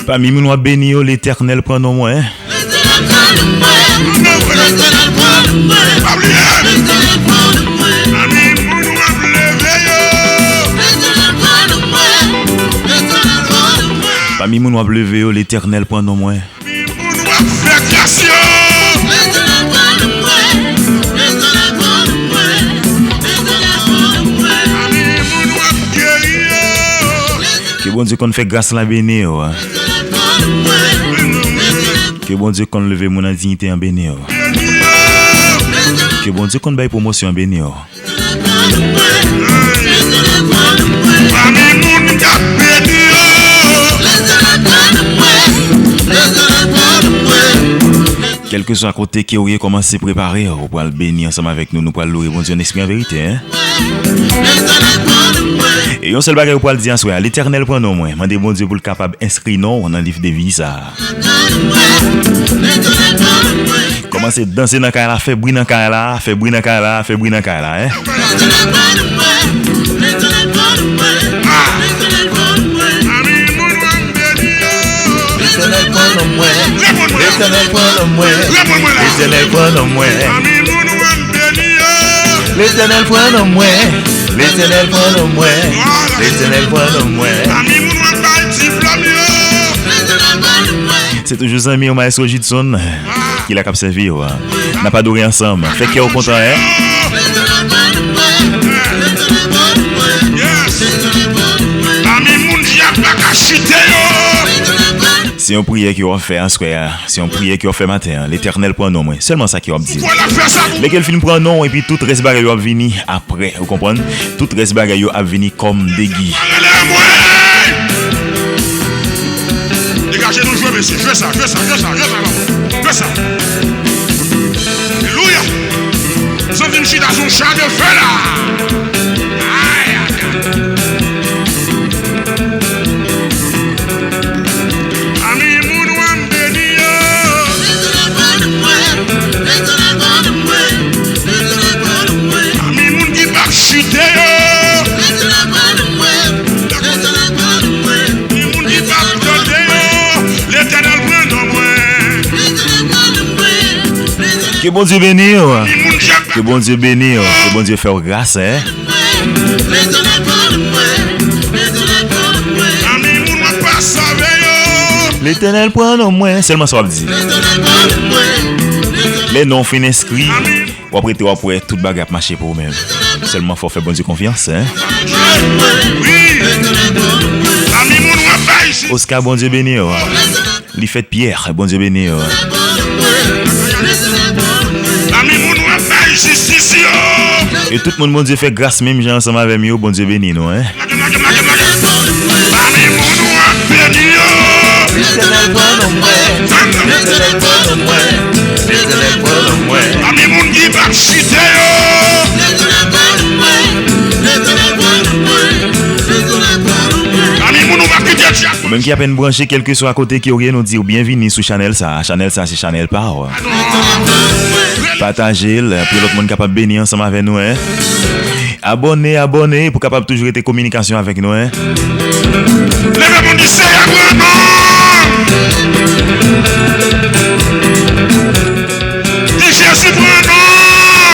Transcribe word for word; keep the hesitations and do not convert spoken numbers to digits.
Pami moun w ap beni yo, Letènèl pran non mwen. Pami moun w ap leve yo, Letènèl pran non mwen. Moun w ap fè gras yo. Pami moun w ap geri yo. Ke Bondye konn fè gras la beni yo. Ke Bondye konn leve moun an diyite an beni yo. Ke Bondye konn bay pwomosyon an beni yo. Pami moun k ap beni yo. Kèlkeswa kote ke w ye, kòmanse prepare w, ou pral beni ansanm avèk nou, nou pral loure Bondye an espri an verite, en. E yon sèl bagay ou pral di aswè a, Letènèl pran non mwen. Mande Bondye pou l kapab enskri non w nan liv de vi sa a. Kòmanse danse nan kay la, fè bri nan kay la, fè bri nan kay la, fè bri nan kay la, en. Letènèl pran non mwen. Letènèl pran non mwen. Letènèl pran non mwen. Letènèl pran non mwen. Letènèl pran non mwen. Letènèl pran non mwen. Se toujou zanmi w, Maestro Judson, ki la k ap sèvi w. N ap adore ansanm. Fè kè w kontan, en. Pami moun dyab la ka chite yo. Se yon priyè ke w ap fè aswè a. Se yon priyè ke w ap fè maten an. Letènèl pran non mwen. Sèlman sa ke w ap di. Lè ke l fin pran non w, epi tout rès bagay yo ap vini apre. Ou konprann? Tout rès bagay yo ap vini kòm degi. Degaje nou jwe, mesye. Jwe sa, jwe sa, jwe sa, jwe sa, papa. Jwe sa. Alelouya. Santi m chita sou yon cha de fè la. Ay, ay, ay. Pami moun w ap beni yo. Pami moun ki p ap chite yo. Pami moun ki p ap tande yo. Letènèl pran non mwen. Ke Bondye beni w. Pami moun k ap Ke Bondye beni w. Ke Bondye fè w gras, en. Letènèl pran non mwen. Sèlman sa w ap di. Lè non w fin enskri, w ap rete, w ap wè tout bagay ap mache pou ou menm. Sèlman fò w fè Bondye konfyans, en. Oscar, Bondye beni w. Li fèt Pyè, Bondye beni w. Pami moun w ap bay jistis yo. E tout moun Bondye fè gras menm jan ansanm avè m yo, Bondye beni nou, en. Pami moun w ap beni yo. Letènèl pran non mwen. Letènèl pran non mwen. Letènèl pran non mwen. Pami moun ki p ap chite yo. Letènèl pran non mwen. Letènèl pran non mwen. Letènèl pran non mwen. Pami moun ou p ap kite dyab. Ou menm ki apèn branche, kèlkeswa kote ke w ye, nou di w byenvini sou chanèl sa. Chanèl sa, se chanèl pa w. Pataje l pou lòt moun kapab beni ansanm avè nou, en. Abòne, abòne pou kapab toujou rete kominikasyon avèk nou, en. Leve moun di Seyè pran non.